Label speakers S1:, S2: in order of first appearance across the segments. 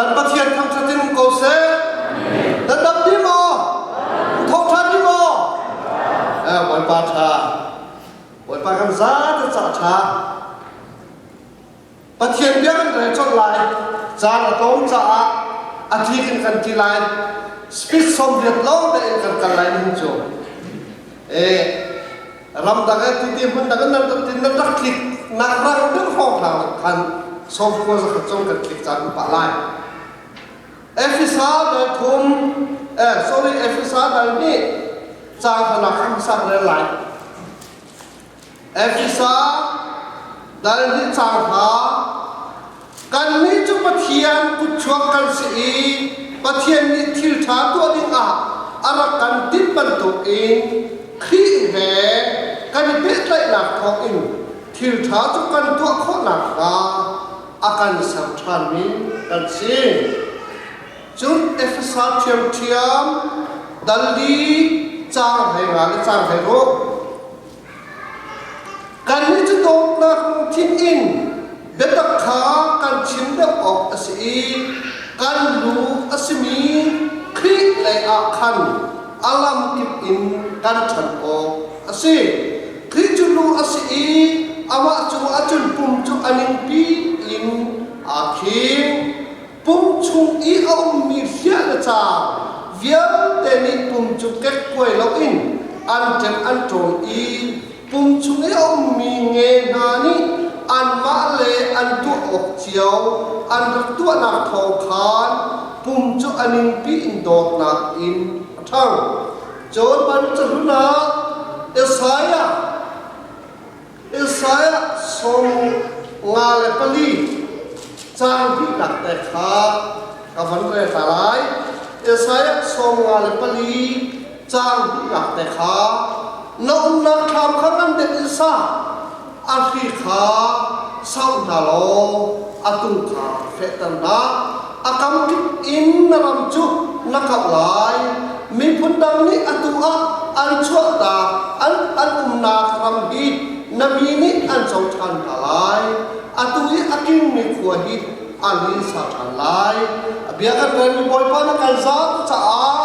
S1: Kan Pathian thangṭhat in um ko seh. Nan dam dih maw? Thawngṭha dih maw? Eh, Bawipa ṭha. Bawipa kan zate ca ṭha. Pathian bia kan rel colh lai. Caan a tlawm caah a tlik in kan ti lai. Speed 80 lawng tein kan kal lai nihin cu. Eh, ramdang eh ti hmun dang in nan tin nan rak tlik nak rang deuh hrawng hlang khan 90 zakhat cong kan tlik caan pah lai. Efesa dal thum eh sorry Efesa dal nih caang khanak khan sak rel lai. Efesa dal nih caang hna kannih cu Pathian kutchuak kan si i Pathian nih thil ṭha tuah dingah a rak kan timh bantukin Khrih he kan i pehtlaihnak thawngin thil ṭha cu kan tuah khawh nakhnga a kan ser ṭhanmi kan si. Cun Efesa ṭhiamṭhiam dal li caang 15 le caang 16 Kannih cu dawtnak lungthin in biatak kha kan chim deuh awk a si i kan lu a simi Khrih lei ah khan a lamkip in kan ṭhan awk a si. Khrih cu lu a si i amah cungah cun pum cu a ningpi in aa khing. Pum chung i a ummi hliah le caang vialte nih pum cu kekkuai loin an ṭem an ṭawl i pum chung i a ummi nge hna nih anmah le an tuah awk cio an rak tuahnak thawng khan pum cu a ningpi in dawtnak in a ṭhang. Cun Baibal cahlun ah Isaiah Isaiah 54 caang hnihnak te kha ka van rel ta lai. Isaiah 54 caang hnihnak te kha na umnak thlam kha ngan deuh in sa, a hri kha sau hna law a tung kha fehter hna. A kam kip in na ram cu na kauh lai. Miphun dang nih atu ah an chuahtak an, an umnak ram hi na mi nih an co ṭhan hna lai. Atu i a kingmi khua hi an linsa ṭhan lai. A bia kan relmi Bawipa na kan zaam caah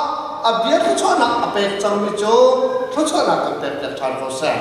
S1: a bia thluachuahnak a pek cangmi cu thluachuahnak kan pekpiak ṭhan ko seh.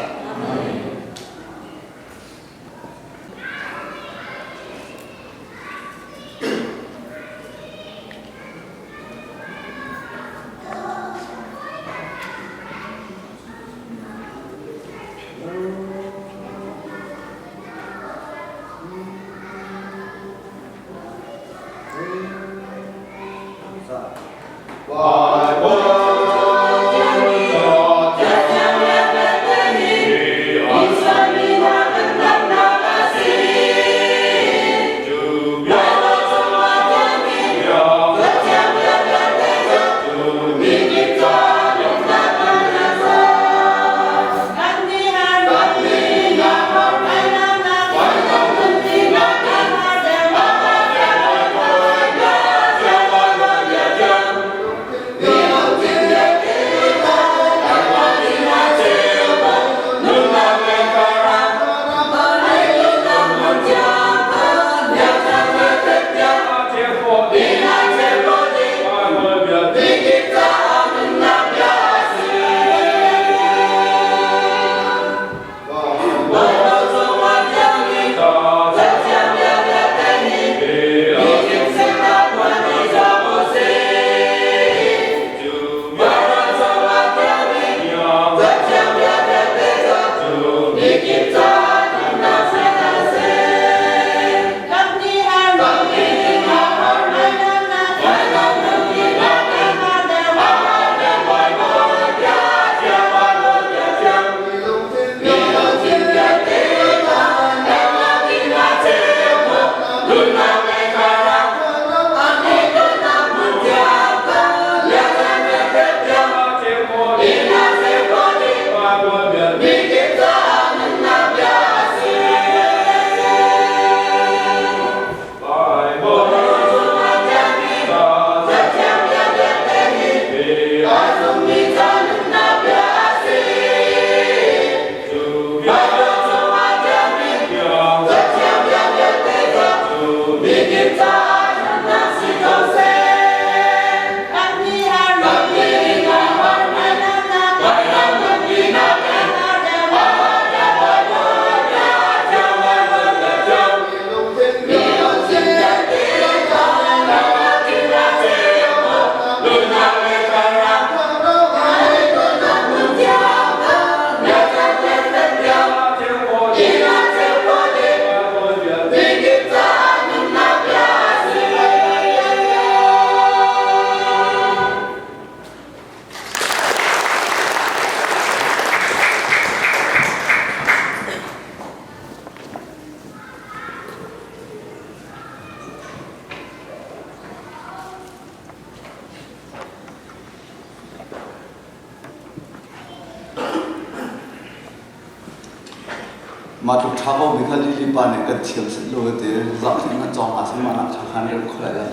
S2: Mah tluk ṭha ko mi kha Lily pa nih kan thiam set lo ka ti. Zarhkhat hmanh cawng hna seh mah nak ṭha khan rem kho lai lo.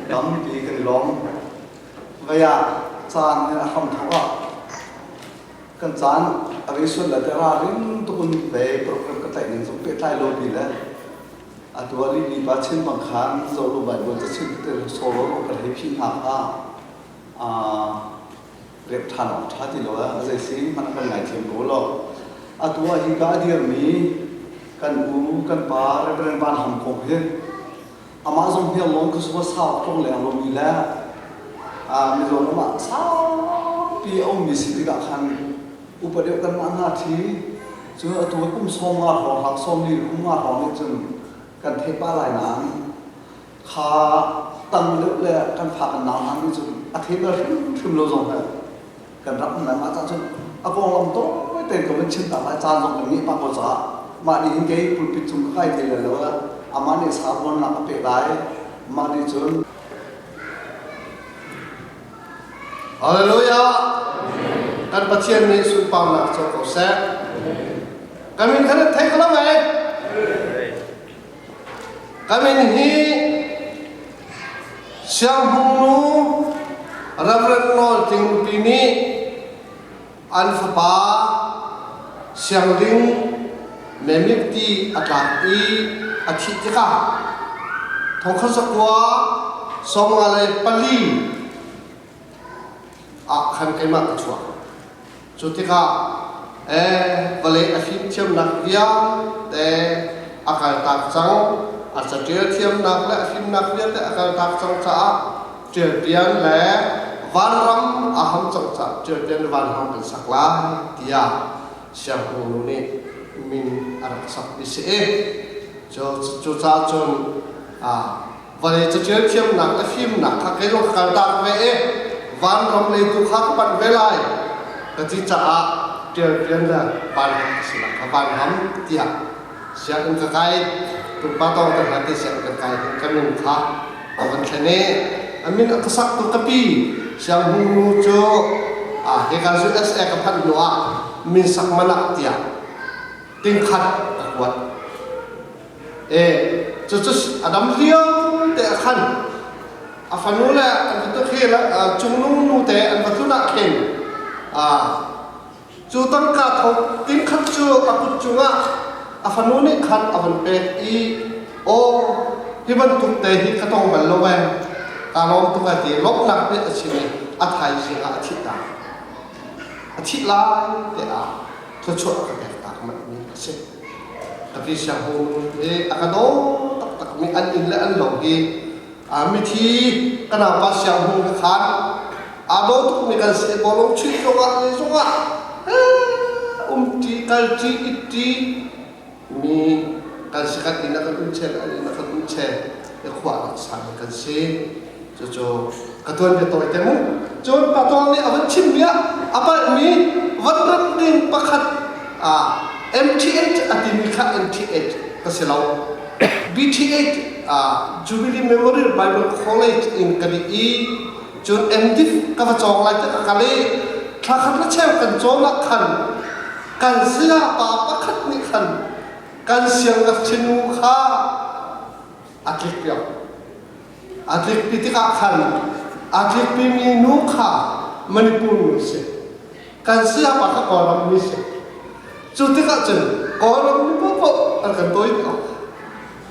S2: Tampi kan i lawm. Vei ah caan hi a hram thawk ah kan caan a rei sual le te ralring tuk in ve program ka tlaih ning zong pehtlai lo pi le atu ah Lily pa chin bang khan Zolo Bible ca chim te solo kan hei phih hna kha rep ṭhan awk ṭha ti lo ah zei si hmanh kan ngaithiam ko lo. Atu ah hika a dirmi kan u kan pa Reverend Van Ham Kong hi amah zong hi lawng ka sua sau tlong leng lomi le Mizoram ah saupi a ummi si tikah khan upa deuh kanmah hna thi cu atu kum 50 hrawng hlang 40 kum nga hrawng nih cun kan theih pah lai nain kha tang deuh le kan fa kan nau hna nih cun a thei bal hrimhrim lo zong he kan rak um lai. Mah cah cun a konglam tawi tein ka van chim tak lai. Caan zong kan ngeih pah ko caah mah nih hin kei pulpit cung ka kai thei lai lo. Amah nih sabuannak a pek lai. Mah nih cun
S1: Hallelujah! Kan Pathian nih sunparnak co ko seh. Kan min khan thei ko lo mei? Ka min hi Sianghmungnu Reverend Nawl Tling Nupi nih an fapa Siangding Memipti a tlak i a thih tikah 1994 ah khan keimah ka chuak. Cu tikah vawlei a fimthiamnak vialte a kaltak cang, a caṭial thiamnak le a fimnak vialte a kaltak cang caah ṭialpian le vanram a ham cang caah ṭialpian le vanram kan sak lai tiah sianghngunu nih min a rak sak i si. Cucaah cun vawlei caṭial thiamnak le fimnak kha kei zong ka kaltak ve i vanram lei tu kha ka panh ve lai ka ti caah ṭialpian le vanram ka sinak kha vanram tiah sianginn ka kai. Tumpa tawng te hna te sianginn kan kai hin ka min kha a van thlen i a min a ka saktu ka pi sianghmungnu cu hika USA ka phanh hnu ah min sak man ah tiah tingkhat ka kuat. E cucu a dam lio te ah khan a fanu le an va tuk hi cungnung nu te an va tlun ah khin cu tangka thong tingkhat cu a kut cungah a fanu nih khan a van pek i, "Aw, hi bantuk te hi ka tong bal lo ee, kaa lawm tuk," a ti. Lawmhnak nih a chim i a thaizing ah a thih ta. A thih lai te ah thluachuah a ka pek tak manh mi a si. Ka pi Sianghung hi a ka daw taktak mi an inn le an lo hi mithi ka naupa Sianghung ka khan aa daw tuk mi kan si. Bawlung chuih zongah zei zongah um ṭi kal ṭi it ṭi mi kan si. Kan inn a kan um chel, an inn a kan um chel i khua rak sang kan si. Cucu ka tuanbia tawi te mu. Cun patawng nih a van chimmi ah a palhmi van rat ding pakhat MTH a timi kha MTH ka si lo. BTH Jubilee Memorial Bible College in ka dih i cun MDiv ka va cawng lai te ka kal i thla khat le cheu kan cawn ah khan kan saya pa pakhat nih khan kan siangngakchia nu kha a tlik piak. A tlikpi tikah khan a tlikpimi nu kha Manipur mi a si. Kan sayapa kha Kawlram mi a si. Cu tikah cun Kawlram mi paohpaoh an kan tawi dih awk.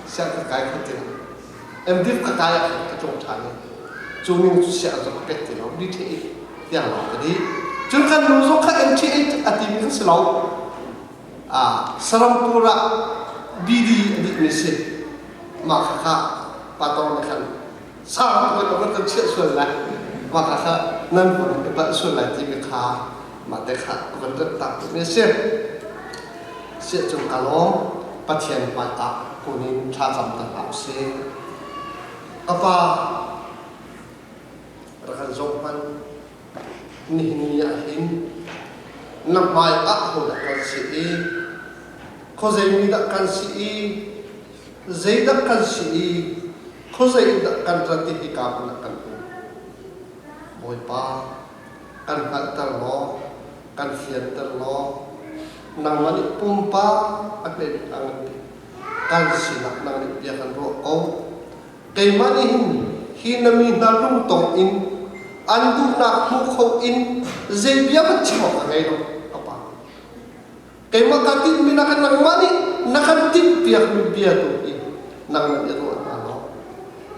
S1: Siang ka kai kho ti lo. MDiv ka kai ah khan ka tlung ṭhan i cu ning cu siang zong ka pet ti lo. BTA tiang lawng ka dih. Cun kan nu zong kha MTA a timi kha si lo. Sarampur ah BD a dihmi si. Mah kha kha patawng nih khan sang tuk in kan chiah sual lai, mah kha kha nan vun i palh sual lai timi kha mah te kha van rat tak mi a si. Siah cung ka lawm. Pathian hmai ah kun in thlacam ta hna usih. Ka pa, rak kan zoh hmanh. Nihin ni ah hin na hmai ah hodah kan si i khuazei mi dah kan si i zeidah kan si i khuazei in dah kan rat i hika hmun ah kan um. Bawipa, kan hngalhter law, kan fianter law. Nangmah nih pumpak a hme bik a ngan bik kan sinak nang nih bia kan ruah ko. Keimah nih hin hi na mi hna lungtong in an duhnak hmu kho in zei bia hmanh chim awk ka ngei lo, ka Pa. Keimah kaa tinhmi nakin nangmah nih na kan tinhpiakmi bia tu hi nang nih ruah hna law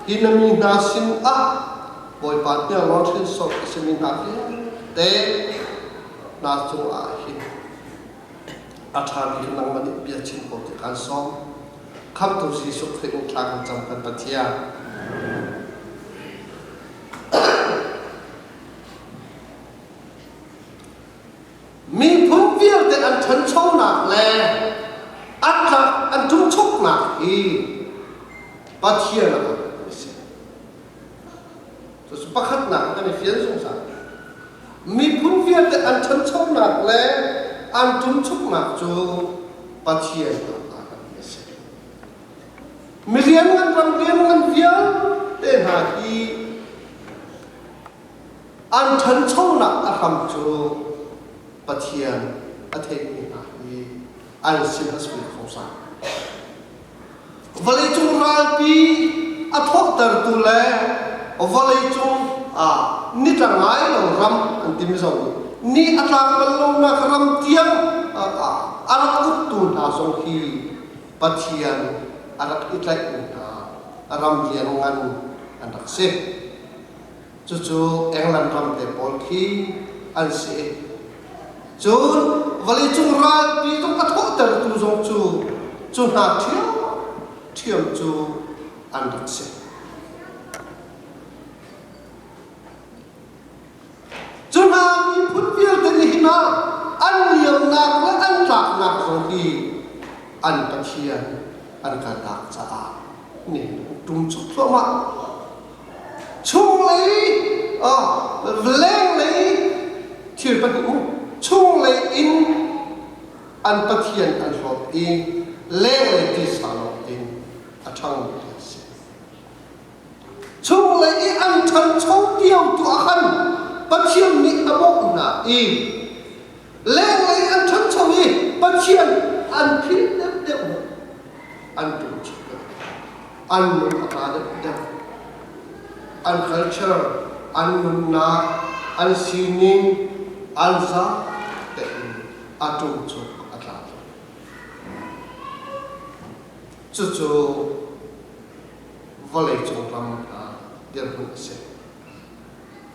S1: hi na mi hna sin ah Bawipa hniarlawn hrinsor a simi hna vialte hna cungah hin a ṭhami nangmah nih bia chim ko ti kaan sawm. Khamhtu Jesuh Khrih in thla kan cam kan Pathian. Miphun vialte an ṭhanchonak le an tlak an ṭumchuknak hi Pathian a a si. Cucu pakhatnak kan i fian zungzal. Miphun vialte an ṭhanchonak le an ṭumchuknak cu Pathian a a si. Milian ngan ram lianngan vialte hna hi An ṭhanchonak a hram cu Pathian a theimi hna hi an sin a si kho sang. Vawleicung ralpi a thawhtertu le vawleicung ah ni tla ngai lo ram an timi zong nih ni a tlak bal lonak ram tiang a rak uktu hna zong hi Pathian a rak i tlaihmi hna ram lianngan an rak si. Cucu England ram te pawl khi an si. Cun vawleicung ralpi zong a thawhtertu zong cu cu hna ṭhiamṭhiam cu an rak si. Cu hna miphun vialte nihin ah an liamnak le an tlaknak zong hi an Pathian an kaltak caah nihin an ṭum chuk thluahmah. Chunglei lenglei thil pahnih um. Chunglei in an Pathian an hlawt i lenglei tisa lawng in a ṭhangmi an si. Chunglei i an ṭhancho lio tu ah khan Pathian nih a bawmh hna i lenglei an ṭhancho i Pathian an philh deuhdeuh an ṭumchuk deuh. An lung a tla deuhdeuh. An culture, an nunnak, an sining, an za tein a ṭumchuk a tla deuh. Cucu vawleicung ram hna dirhmun a si.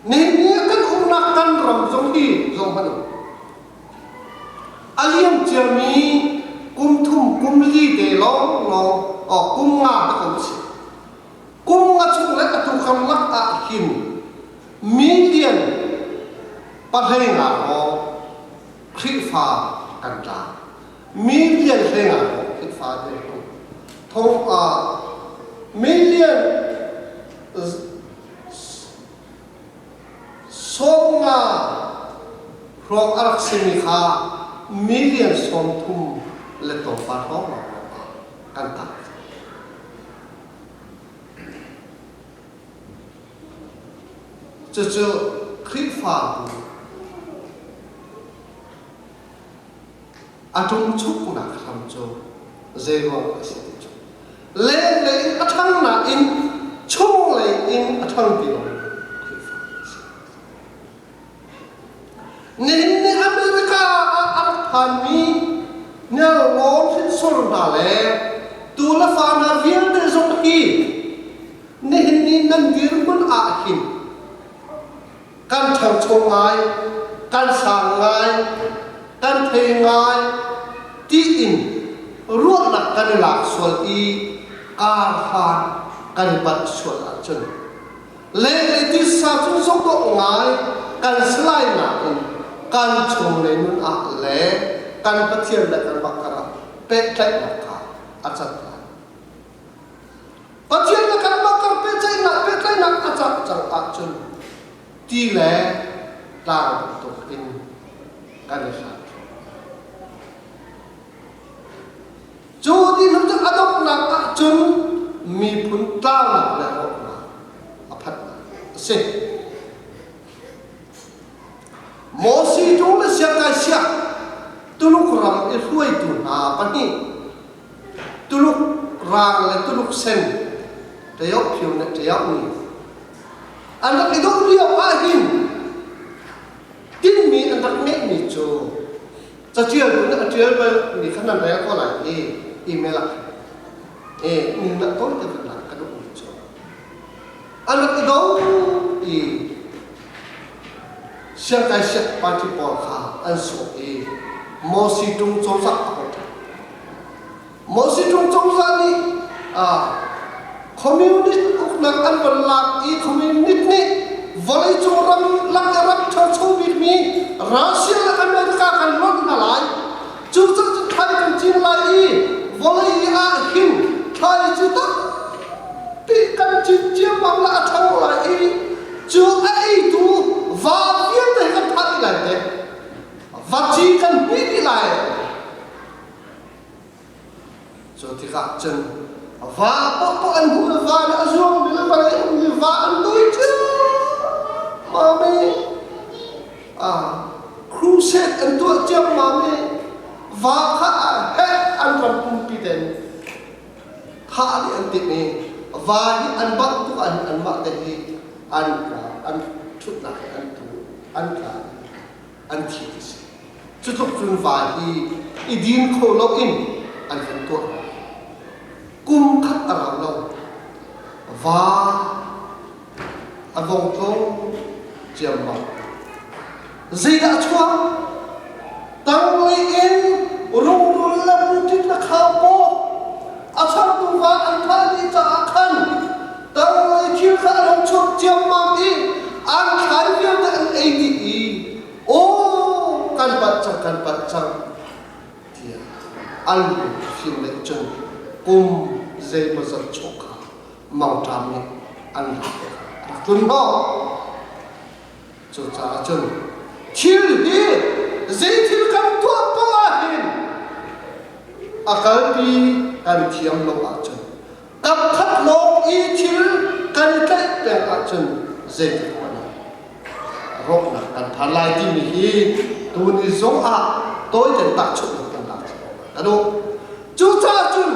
S1: Nihin ni ah kan umnak kan ram zong hi zong hmanh u. A liam ciami kum thum kum li te lawnglawng oh, kum nga te ko a si. Kum nga chung le atu karlak ah hin million pahlei nga hrawng Khrihfa kan tla. Million hlei nga hrawng Khrihfa dirhmun. Thong ah million 50 hrawng a rak simi kha million 30 le tlawmpal hrawng lawnglawng ah kan tang. Cucu Khrihfabu a ṭumchuknak hram cu zeiruang a si ti cu lenglei in a ṭhang nain chunglei in a ṭhang ti lo Khrihfa a si. Nihin ni America ah a rak phanmi nelrawn hrinsor hna le tu le fa hna vialte zong hi nihin ni nan dirhmun ah hin kan ṭhangcho ngai, kan sang ngai, kan thei ngai tiin ruahnak kan i lak sual i kar hlan kan i panh sual ahcun lenglei tisa cu zohdawh ngai kan si lai nain kan chunglei nun ah le kan Pathian le kan bakar ah pehtlaihnak kha a cat lai. Pathian le kanmah kar pehtlaihnak pehtlaihnak a cak cang ahcun ti le tlang bantuk in kan i hlat. Cu ti hnu cu a donghnak ahcun miphun tlaunak le rawknak a phanhnak a si. Mawsi ṭung le siangkai siak Tuluk ram i Rang le Tuluk sen ṭeoh phio le ṭeoh ni an rak i doh lio ahhin tinhmi an rak ngeihmi cu caṭialtu nih a ṭial bal mi kha nan rel ko lai i email ah e ning nak tawi te van lak ka duhmi cu an rak i do i Siangkai-siak party pawl kha an sawh i Mawsi Tung cozah a hong ṭhan. Mawsi Tung cozah nih communist uknak an von lak i communist nih vawleicung ram lak i ram ṭhangcho bikmi Russia le America kan lonh hna lai. Cucaah cun thlai kan cin lai i vawlei ah hin thlai cu tampi kan cin ciammam le a ṭhang lai i cu a eitu va vialte kan thah dih lai te. Va ci kan hmih dih lai. Cu tikah cun va paohpaoh an hmuh le va nih a zuangmi le vawlei ummi va an dawi ciammam i crusade an tuah ciammam i va kha heh an ram pumpi ten thah dih an timh i va hi an bangh tuk ahhin anmah te hi an an ṭhutnak hi an tu an tla an thi ti si. Cutluk cun va hi i din kho loin an kan tuah. Kum khat a rau lo. Va a vong tlawm ciammam. Zeidah a chuak? Tanglei in rungrul le butit le khau a changtu va an thah dih caah khan tanglei thil kha an hung chuak ciammam i an thlai vialte an ei dih i aw kan palh cang kan palh cang tiah an lung fim leh cun kum zeimawzat chung kha mangṭam nih an rak rak tlun hnawh. Cucaah cun thil hi zei thil kan tuah poah ahhin a kalpi kan thiam lo ahcun kapkhat lawng i thil kan i tlaih peng ahcun zeitik hmanh ah rawknak kan phan lai timi hi tuni zong ah tawiten tahchunhnak kan lak ka duh. Cucaah cun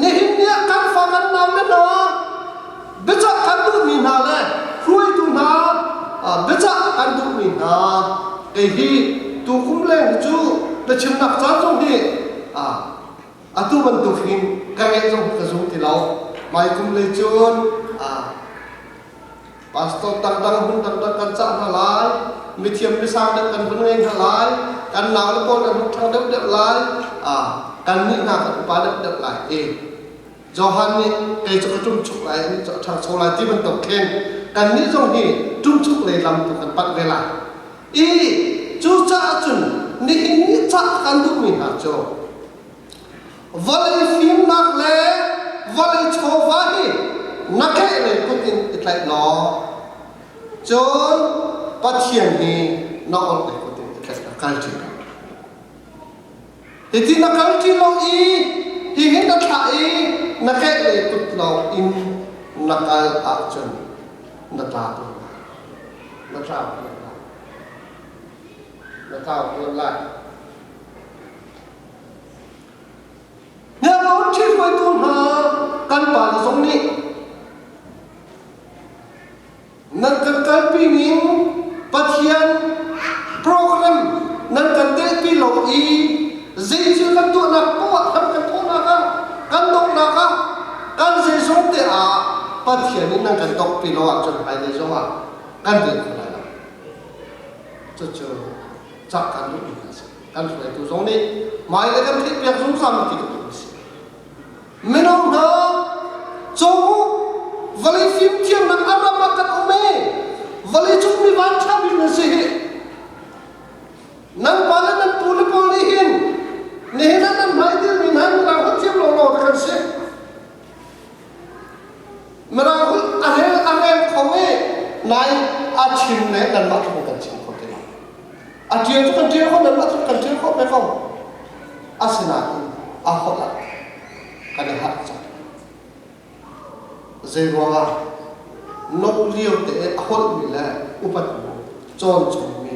S1: nihin ni ah kan fa kan nau le hna biacah kan duhmi hna le hruaitu hna biacah kan duhmi hna kei hi tukum leng cu biachimnak caan zong hi atu bantuk hin ka ngeih zong ka zum ti lo. Hmaikum lei cun Pastor dangdang hmun dangdang kan cah hna lai, mithiam misang deuh kan hun ngei hna lai, kan nau le pawl kan hung ṭhang deuhdeuh lai, kan nih hna kan upa deuhdeuh lai i Johan nih kei cu ka ṭumchuk lai, anih cu a ṭhangcho lai ti bantuk khin kannih zong hi ṭumchuk lei lam tu kan panh ve lai. I cucaah cun nihin ni cah kan duhmi hna cu Vawlei fimnak le vawlei chawva hi na kehlei kut in i tlaih law cun Pathian hi na orhlei kut in i tlaih law kal ṭi ko. Hiti na kal ṭi lo i hihin na thlah i na kehlei kut lawng in na kal ahcun na tla tuan lai. Na tlau tuan lai. Na tlau tuan lai. Hniarlawn ṭhihruaitu hna kan pale zong nih nan kan kalpi ning Pathian program nan kan telpi lo i zei thil kan tuahnak poah kan kan thawhnak ah kan donghnak ah kan zeizong te ah Pathian nih nan kan donghpi lo ahcun hmailei zong ah kan rian kho lai lo. Cucu cak kan duhmi a si. Kan hruaitu zong nih hmailei kan theihpiak zungzal ti ka duh a si. Mino hna, cawng u, vawlei fimthiamnak a ram ah kan um i vawleicung mi vanṭha bik nan si hi. Nan pa le nan pu le pawl nih hin nihin ah nan hmai dirmi hna mirang holh thiam lawnglawng te kan si. Mirang holh a rel a rel kho i nain a chim le nanmah thawng kan chim kho ti lo. A ṭial cu kan ṭial kho nanmah cu kan ṭial khawh ve ko. Asinain a holh ah kan i harh cang. Zei ruangah no lio te a holhmi le upat mu cawn chommi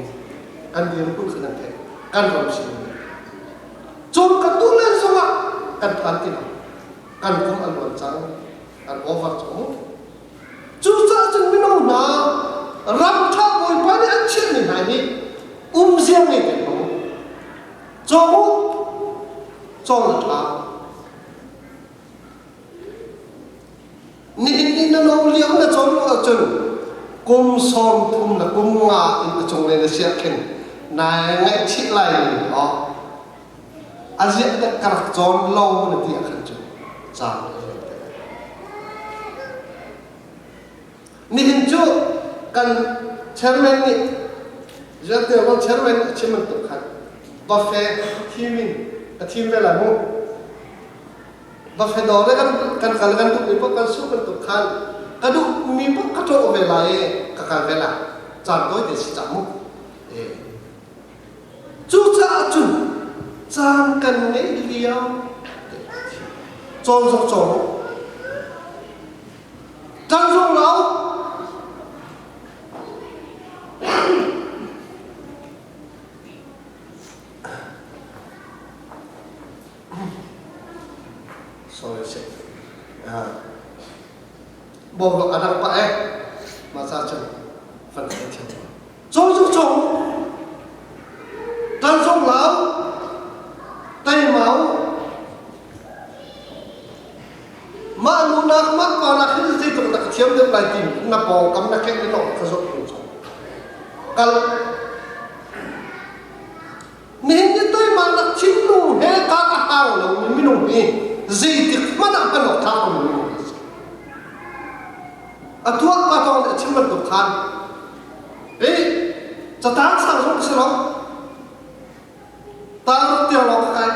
S1: kan dirhmun kha nan theih kan ram sin. Cun kan duh len zongah kan phan ti lo. Kan kum a luan cang. Kan over cu mu. Cucaah cun mino hna ram ṭha Bawipa nih an chiahmi hna hi umzia ngei te ko. Cawng u, cawn a ṭha. Nihin ni na no lio na cawn lo ahcun kum 30 le kum nga in a cunglei na siah khin nai ngaihchih lai mi aw a ziah dek ka rak cawn lo na ti ah khan cun caan a liam te lai. Nihin cu kan chairman nih Ziante kan chairman nih a chim bantuk khan buffet thim in ka thim ve lai mu. Va fedawr le kan kan kal kan duhmi paoh kan suh bantuk khan ka duhmi paoh ka ṭawh ve lai i ka kal ve lai. Caan tawi te si cang mu. Cucaah cun caan kan ngeih lio cawn zong cawng u. Ṭan zong lau. Sorry sih. Bawlok a dang pah eh. Mah ca cun van thei thiam. Cong cu cong. Tan zong lau. Teimau. Mah nu nak mah pa nak hin zeitluk na ka thiam deuh lai ti na pawngkam na keng in ka zoh tung Kal Nihin ni teimahnak thinlung he ka a hang lomi minung hi zeitik hmanh ah kan awk tlak lomi minung an si. A tuah pa tawng nih a chim bantuk khan i catang sang zong si lo tang tiang lawng ka kai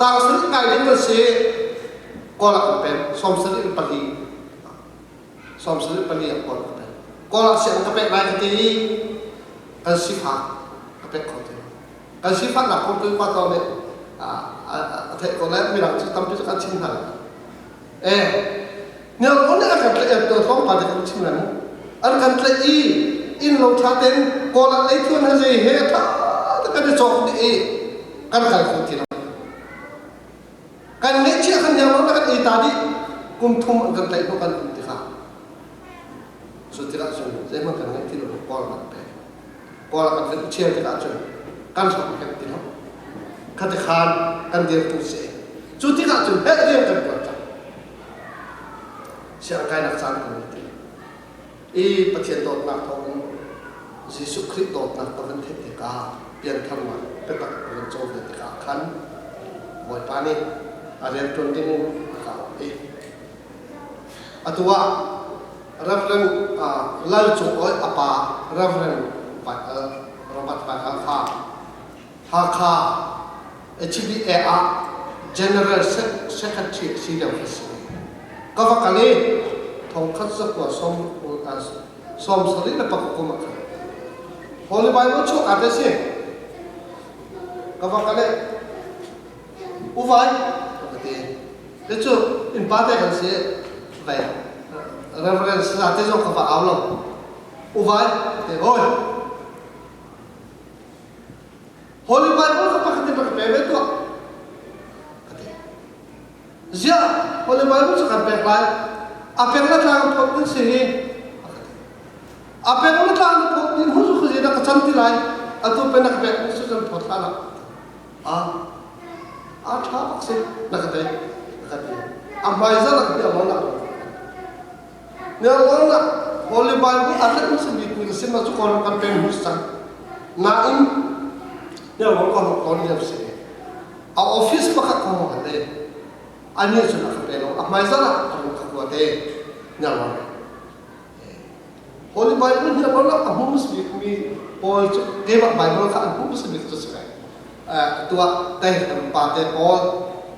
S1: tang sarih kai ding kan si kawl ah kan pem sawm sarih in pali 74 ah kawl ka pek. Kawl ah siang ka pek lai ka ti i kan sifak ka pek kho ti. Kan sifaknak kong tu pa to nih a theih ko lai mirang cu tampi cu kan chim hna lai. Eh, nial nih a kan tlaih to tlawmpal te kan chim lai mu. An kan tlaih i inn lo ṭha ten kawl ah lei thuan ha zei he ṭha te kan i cawk dih i kan kal kho ti lo. Kan ngeihchiah kan niang na kan ei ta dih kum thum an kan tlaih hnu kan um tikah cu tikah cun zeihmanh kan ngeih ti lo kawl kan pek kawl kan kan chial tikah cun kan hram hek ti lo khati khan kan dir tu si cu tikah cun heh rian kan tuan cang siang kainak caan kan ngei ti i Pathian dawtnak thawngin Jesuh Khrih dawtnak ka van theih tikah piantharnak biatak ka van caw ve tikah khan Bawipa nih a rianṭuan dingin a ka auh i atu ah Reverend Lal Cung Awi a pa Reverend Robert Vai Al kha Hakha HBA ah General Secretary a si lio kha si. Ka va kal i thongkhat zakua 74 kum ah khan Holy Bible chuak aa te si. Ka va kal i uvai ka ti. Te cu innpa te kan si vai Reverend Sa te zong ka va au lo. Uvai te hoi Holy Bible kha pakhat in rak pe ve tuah. Ka ti. Ziah Holy Bible cu kan pek lai. A pek na tlang phot ding si hi. A ka ti. A pek na tlang phot ding hu zu khuzi na ka cam ti lai. Atu pe na ka pek su cun phot hlah lah. A a tha bak si na ka te. Na ka ti. A hmai zal ah bia lo na. Nelrawn ah Holy Bible a tlanh hmasa bikmi ka si ma cu Kawlram kan pem hmasa cang. Nain nelrawn ka hong tawn lio si. A office pakhat ka hong hal i anih cun a ka pe lo. A hmaizarh ah a rung ka kua te nelrawn. Holy Bible nelrawn ah a hmu hmasa bikmi pawl cu keimah Bible kha an hmu hmasa bik cu si kai. Tuah tei kan pa te pawl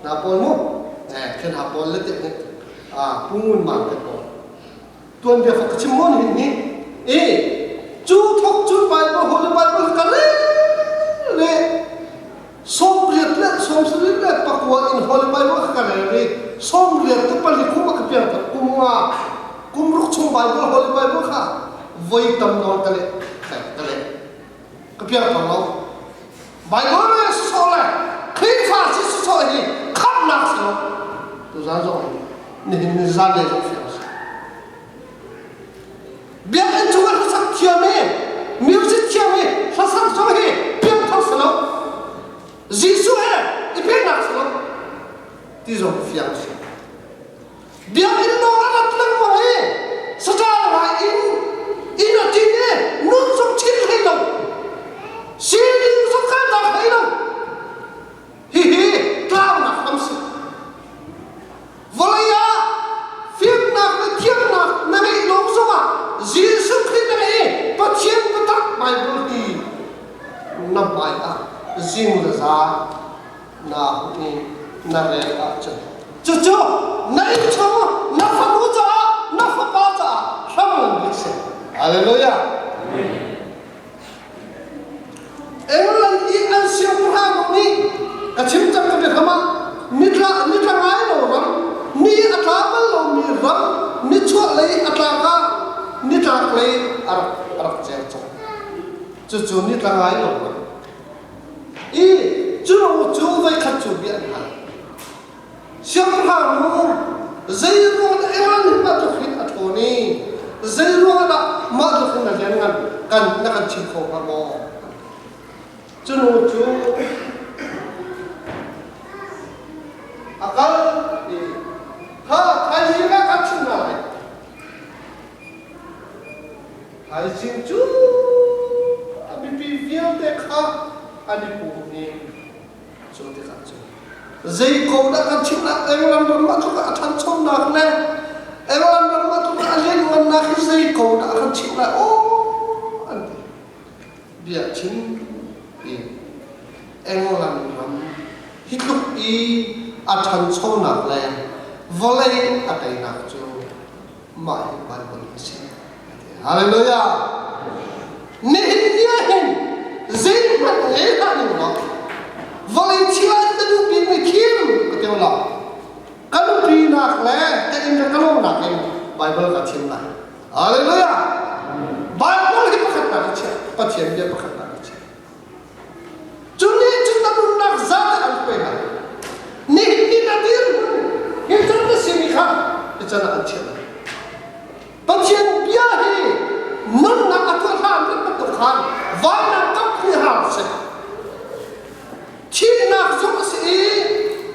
S1: na pawl mu khen ha pawl le te Pu Ngun Mang te pawl tuanbia fak ka chim maw ni ni e cu thok cun Bible Holy Bible ka le le 88 le 79 in Holy Bible ka rel ri 84 te pali kum ka piang tak kum nga kum ruk chung Bible Holy Bible kha voi tam nawn ka le ka le ka piang thong lo Bible le sawh le Khrihfa si sawh hi khamnak si lo. Tuzaan zong hin nihin ni zanlei zong fiang a si. Biakinn chung ah hlasak thiam i music thiam i hlasak zong hi piangthar si lo. Jesuh he i pehnak si lo ti zong fiang a si. Biakinn lawng a rat lengmang i saṭa ngai in inn a ṭin i nun zong ṭhin hlei lo. Sining zong kaltak hlei lo. Hihi tlaunak hram si. Vawlei ah fimnak le thiamnak na ngeih lawng zongah Jesuh Khrih na ngeih i Pathian biatak Baibal hi na hmai ah zing le zan naa huh i na rel ahcun cucu na innchung na fanu caah na fapa caah hram ngan bik si. Hallelujah. England i an siangpahrang nih ka chim cang ka biakam ah nitla nitla ngai lo ram ni a tla bal lomi ram nichuah lei a tlak ah nitlak lei a rak a rak ceu cang cucu nitla ngai lo ram i cu cu voikhat cu bia an hal Siangpahrang nu zei ruang dah England nih mah tluk hin a ṭhawn i zei ruang dah mah tluk hin a lianngan kan na kan chim kho hnga maw? Cu nu cu a kal i kha thaizing ah kan chim hna lai. Thaizing cu a mipi vialte kha an i pum i Cu tikah cun zei ko dah kan chimnak England ram ah tluk a ṭhanchonak le England ram ah tluk a lianngannak hi zei ko dah kan chimh lai aw an ti. Bia chim i England ram hi tluk i a ṭhanchonak le vawlei a teinak cu mah hi Baibal a si. Hallelujah! Nihin ni ah hin zeihmanh ngei hlah ning law vawlei thil ah na duh bikmi thim ka ti law ka nupinak le ka inn le ka lawmnak in Baibal ka thim lai. Hallelujah! Baibal hi pakhatnak i chiah, Pathian bia pakhatnak i chiah. Cu nih cun na nunnak zat an hruai lai. Nihin ni na dirhmun hi cun na simi kha hi can ah an chiah lai. Pathian bia hi nunnak a tuah hlan bantuk khan vainam kap hi har si. Thihnak zong a si i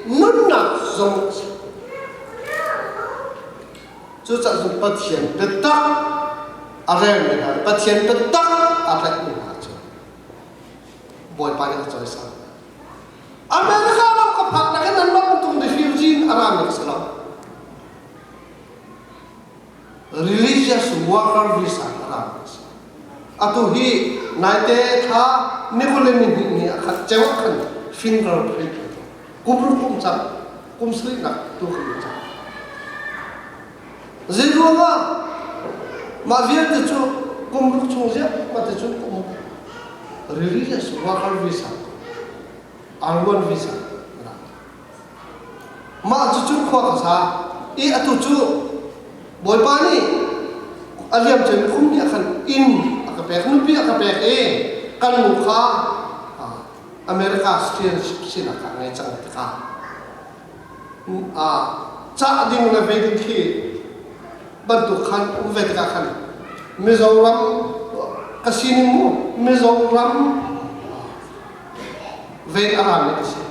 S1: nunnak zong a si. Cucaah cun Pathian biatak a relmi hna, Pathian biatak a tlaihmi hna cu Bawipa nih a cawisan. America ram ka phak nakin an ram tung refugee in a rami ka si lo. Religious worker visa a rami ka si. Atu hi naite thla ni 22 ni a khat ceu ah khan fingerprint kum ruk kum cang kum sarih nak tu kan cang. Zei ruangah mah vialte cu kum ruk chung ziah mah te cun kum religious worker visa R1 visa mah cu cu khua ka sa i atu cu Bawipa nih a liam cem kum nih a khan inn a ka pek nupi a ka pek i kan nu kha America citizenship sinak a ngei cang tikah cah ding le ve ding khi bantuk khan um ve tikah khan Mizoram ka sining mu Mizoram ve a rami ka si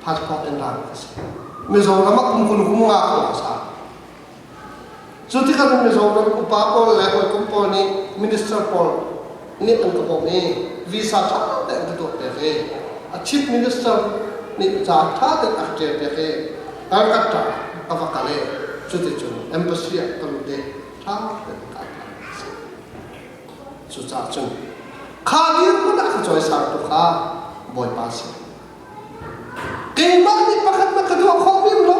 S1: passport in rami ka si Mizoram ah kum 20 kum nga ko ka sa Cu tikah Mizoram upa pawl le hawikom pawl nih minister pawl nih an ka bawmh i visa ṭha tein an ka tuahpiak i a chief minister nih ca ṭha tein a ka ṭialpiak i Calcutta ka va kal i cuticun embassy ah ka lut i ṭha tein ka apply a si. Cucaah cun kha dirhmun ah ka cawisangtu kha Bawipa a si. Keimah nih pakhat na ka tuah khawh bik lo.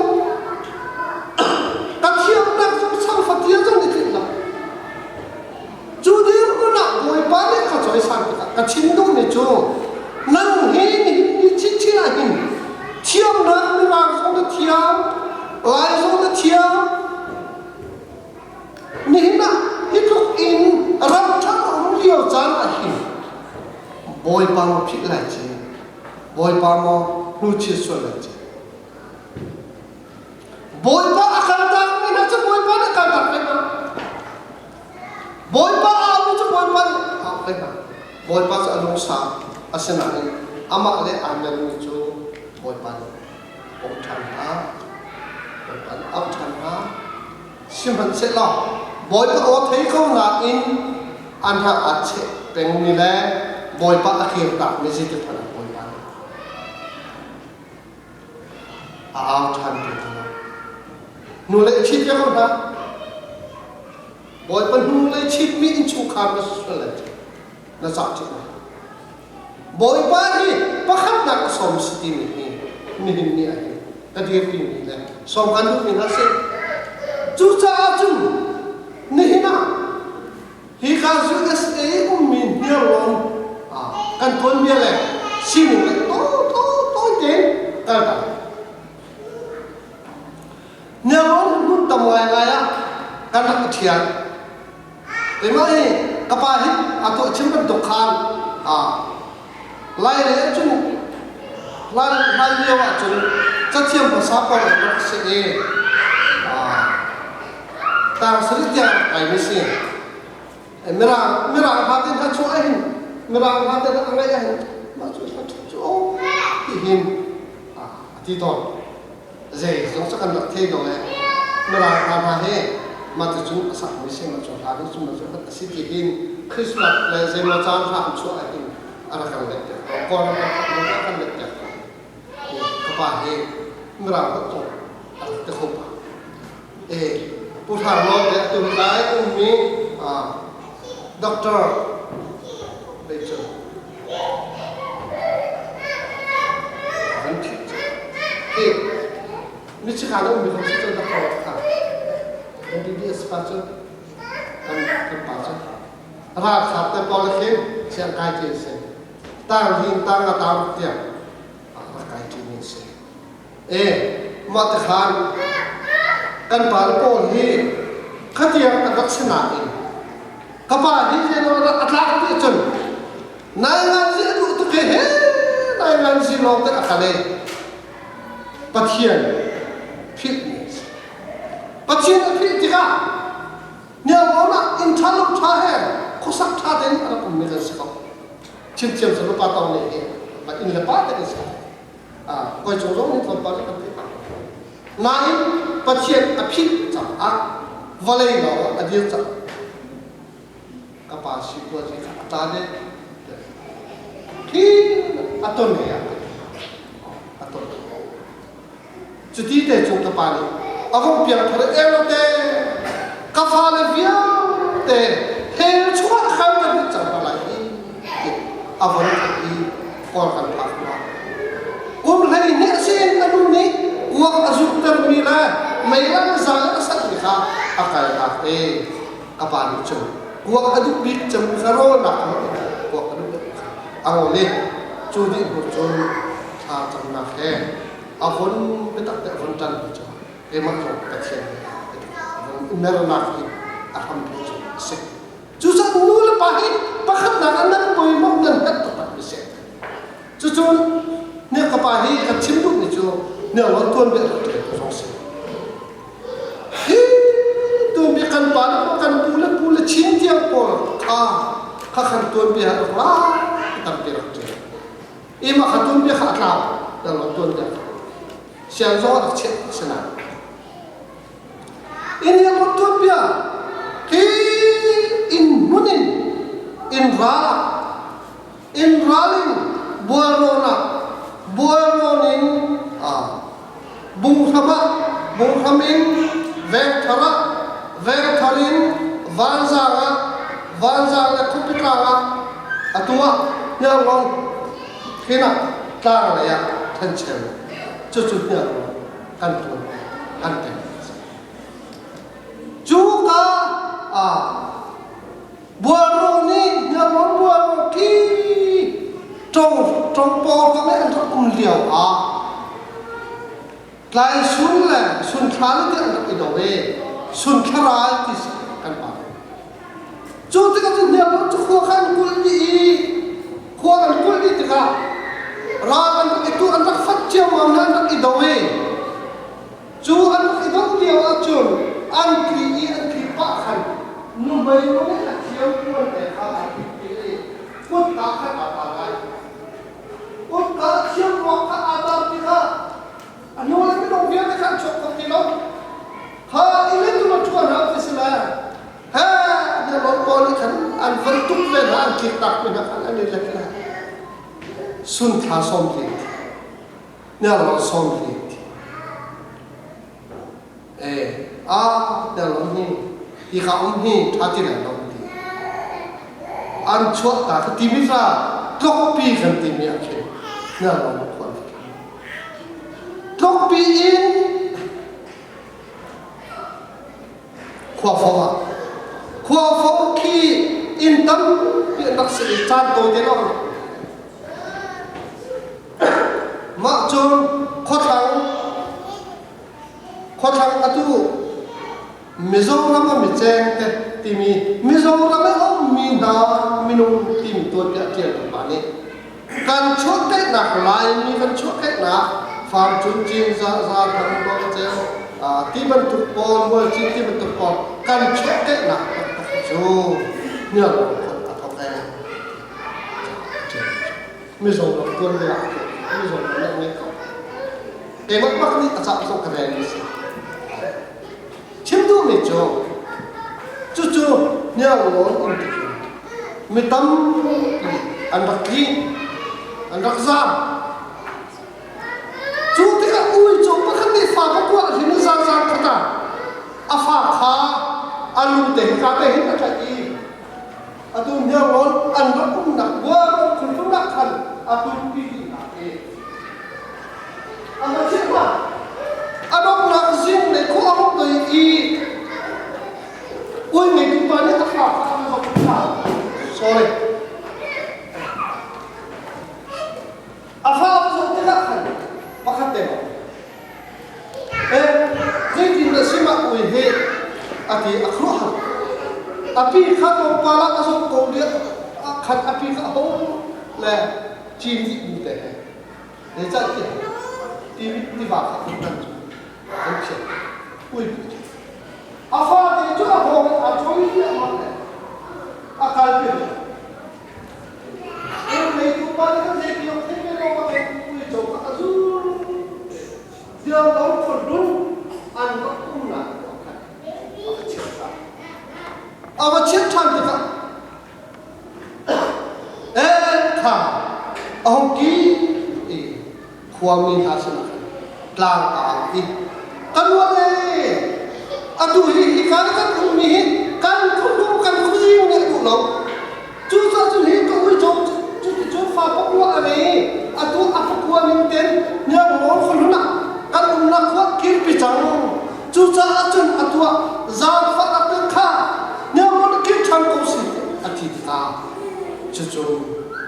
S1: Ka thiamnak zong sangfatia zong i tlinh lo. Cu dirhmun ah Bawipa nih ka cawisan tikah ka chim duhmi cu nang hi nihin ni chinchin ah hin thiamnak mirang zong na thiam, Lai zong na thiam, nihin ah hi tluk in ram ṭha a um lio caan ah hin Bawipa maw philh lai ci, Bawipa maw hnuchit sual lai ci. Bawipa a kaltakmi hna cu Bawipa nih a kaltak ve hna. Bawipa a aumi cu Bawipa nih a auh ve hna. Bawipa cu a lungsau. Asinain amah le aa mermi cu Bawipa nih pom ṭhan hna. Bawipa nih auh ṭhan hna. Sihmanhsehlaw Bawipa aw thei ko nain a hna aa cheh pengmi le Bawipa a kirtakmi zeitik hmanh ah Bawipa nih a au ṭhan ti hna lo. Hnulei a chit ve ko hna. Bawipa hnulei chitmi innchungkhar na si sual lai na cah ṭih lai. Bawipa hi pakhatnak a sawm si timi hi nihin ni ah hin ka dirpimi le sawm kan duhmi hna si. Cucaah cun nihin ah hika USA i ummi hniarlawn kan tuanbia le sining le tawi tein kal ta. Hniarlawn hmun tam ngaingai ah kan rak i ṭhial. Keimah hi ka pa hi a tuah chim bantuk khan Lai lei ahcun hlan lio ahcun cathiam hmasa pawl an rak si i tang sarih tiang rak kaimi si. Mirang mirang hla te hna chuah ahhin mirang hla te hna a ngaih ahhin mah cu hla ṭha cu aw ti hin a ti tawn. Zei zong cu kan rak thei lo le mirang hla hna hi mah cucun a sakmi si mah cu hla nih cun mah cu a si ti hin Christmas le zeimaw caan hla an chuah ahhin a rak kan let piak ko. Kawlram kan phak lio ah kan let piak ko. Ka pa hi mirang holh zong a rak ti kho pah. E Pu Hrang Nawl te atu lai ummi Doctor Rachel Van Thit hi Michigan a ummi kong si cu Doctor kha MBBS pa cu kan kan pa cu ralkap te pawl khin siang kai ti a si tang hin tang a tang tiang rak kai ti mi a si. E mah te khan kan pa le pawl hi khatiang an rak si nain ka pa hi zeilaw a tlak ti cun nainganzi a duh tuk he he nainganzi lawng te a kal i Pathian philh mi a si. Pathian a philh tikah niangawn ah inn ṭha lo ṭha he khuasak ṭha tein a rak ummi kan si ko. Chimthiam cu pa tawng nih hi inn le pa te kan si ko. Koi cung zong nih tlawmpal kan theih nain Pathian a philh caah vawlei lawng a dir cang ka pa sipuazi kha a tla deh khi a ton he ah a ton Cuti te cu ka pa nih a vung piang thar elo te ka fale vialte hell chungah khan kan lut cang hna lai hi ti a von theih i kawl kan phak hna. Kum 12 a si in a nu nih kuak a zuktermi le meilang zal a sanhmi kha a kaltak i ka pa nih cun kuak a duh bik cem kha rawlnak a kuak a duh bik kha a rawl i cu dih hnu cun thla camnak he a von biatak te a von ṭan mi cu keimah zong Pathian nih a von i mernak hi a hrampi cu a si. Cucaah nu le pa hi pakhatnak ah nan pawimawh nan herh taktak mi si. Cucun ne ka pa hi kan chim duhmi cu nelrawn tuanbia rak ṭial tu zong si. Hi tuanbia kan pa le kan pu le pu le chin tiang pawl kha kha kan tuanbia rak la tampi rak ṭial. Ima kha tuanbia kha a tlau lo tuanbia kha siang zong a rak chiah si lai. Inn le tuanbia hi inn hmun in inn ral ah inn ral in bualrawn ah bualrawn in bunghram ah bunghram in vengthar ah vengthar in vanzang ah vanzang le khuapi tlang ah atu ah hniarlawn hin ah tlang lei ah thencheu cucu hniarlawn kan tuan kan teng cu ka ah bualro nih hniarlawn bualro khi tong tong paw ka an rak um lio ah Tlai sun le sunthla le ti an rak i do i sunthla ral ti si kan pa. Cu tikah cu hniarlawn cu khua kha an kulh dih i khua an kulh dih tikah ral an rak i tu an rak fat ciammam hna an rak i do i Cu an rak i doh lio ahcun an tli i an tli pah khan nuhmei nu nih a thiam puan te kha ai hit i kutka khan aa ta lai. Kutka a thiam ruak kha aa tar tikah a hnu le minung vialte kha an chuak kho ti lo. Kha i le tu ṭhuan hau ti si le he na lon pawl nih khan an van tuk ve hna an tlik tak mi hna khan an i let le sun thla sawm li Nelrawn sawm li ti. Eh, a nelrawn hi hi ka um hi ṭha ti lai lo ti. An chuah ta ka timi fa tlokpi kan timi ah khin nelrawn khuan Tlokpi in khuafo ah khuafo khi inn tampi an rak si i caan tawi te lawng Mah cun khuathlang khuathlang atu Mizoram a miceng te timi Mizoram i a ummi hna minung timi tuanbia a ṭialtu pa nih kan chuahkehnak Laimi kan chuahkehnak Farcun Cinzah Zathang Bawkceu ti bantuk pawl Mualcin ti bantuk pawl kan chuahkehnak taktak cu Hniarlawn khon a thawk ee. Mizoram tuanbia ah Mizoram nih ngei ko. Keimah bak nih a cah zong ka rel mi si. Chim duhmi cu cucu hniarlawn um ti mi tampi an rak tli, an rak zaam. Cu tikah uico pakhat nih fa pakua a hrin i zaangzaang khat ah a fa kha a lu te hi ka te hin a tlaih i atu hniarlawn an rak umnak buar khunkhun ah khan a tunpi dih hna i a va thih hna. A donghnak zing le khua a hung doi i ui ngeitu pa nih a fa kha a va zoh hna. Sorry. A fa a va zoh tikah khan pakhat te maw Eh, zeitin dah simah ui hi a ti a khuruahhar. A pi kha tlawmpal ah a zoh ko lio ah khan a pi kha a hung le cin dih bu te he. Zeicahtiah ti tiva kha an tan cu an phiat. Ui pi cu. A fate cu a hawng in aa choi riahmah le a kalpi rih. Ngeitu pa nih kan zei ti awk thei ve lo ka uico kha a zul. Ziarlo khuadun an rak umnak khua khan a va chiah ṭhan. A va chiah ṭhan tikah eh kha a hung ki i khuami hna sinah khan tlang a au i kan ruat ee atu hi hika i kan ummi hi kan khuahlum kan khuazing nih a duh lo cucaah cun hi ka uico cuticun fa pakua a ngei atu a pakua ning ten hnianglawn khuahlun ah kan umnak khua kirpi cang cucaah cun atu ah zaangfahnak te kha hnianglawn kir ṭhan ko si a ti tikah cucu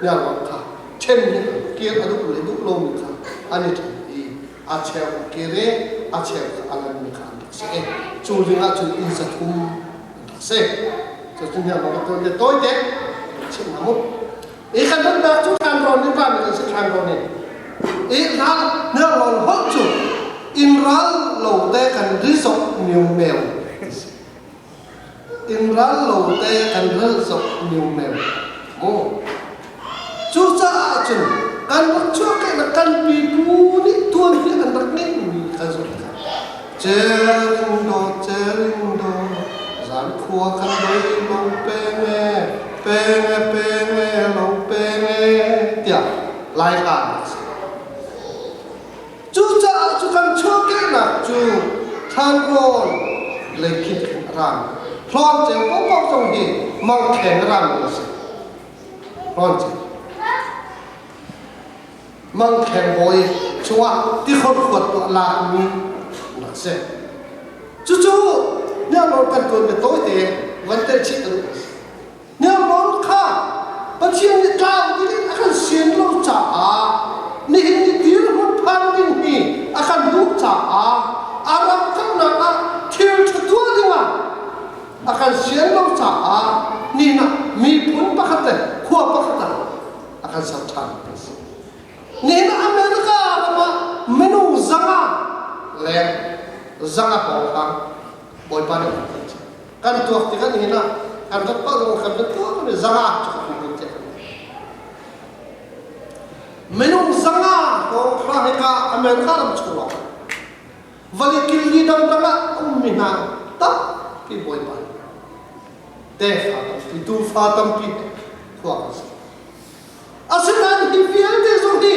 S1: hnianglawn kha ṭhen hi kir a duh le duh lomi kha an i ṭhen i a cheu kir i a cheu kha a lanmi kha an rak si i cu dingah cun inn 300 an rak si. Cu hna bang ka le tawite chim hna mu. I kan nunnak cu thlanrawn in rami kan si thlanrawn in. I hlan hniarlawn holh cu in ral lo te kan ri zok miu meo. In ral lo te kan ral zok miu meo. Mu. Cucaah cun kan rak chuahkehnak kan pipu nih tuanbia an rak ngeihmi kan zumh tikah Cering do cering do zan khua kan doi lo peng e peng e peng e lo peng e tiah Lai hla a si. Cucaah cu kan chuahkehnak cu thlanrawn lei khin khin a rang. Hlawn ceu paohpaoh zong hi mangkheng a rangmi a si. Hlawn ceu. Mangkheng bawi chungah tikhor khuat tuah lakmi rak si. Cucu hniangrawn kan tuan le tawite van tel chih ka duh. Hniangrawn kha Pathian nih tlau ding in a kan sian lo caah nihin ni dirhmun phan ding hi a kan duh caah a ram kalnak ah thil ṭha tuah dingah a kan sian lo caah nihin ah miphun pakhat le khua pakhat ah a kan ser ṭhan a si. Nihin America ram ah minung 500 leng. zanga hawng hlang Bawipa nih kan kan kan tuak tikah nihin ah kan rat pah zong kan rat tuak mi zanga cu kan hmu tiah kan minung zanga hawng hlang hika America ram chung lawng vali killi dangdang ah ummi hna tampi Bawipa tefa tampi tufa tampi khua kan si. Asinain hi vialte zong hi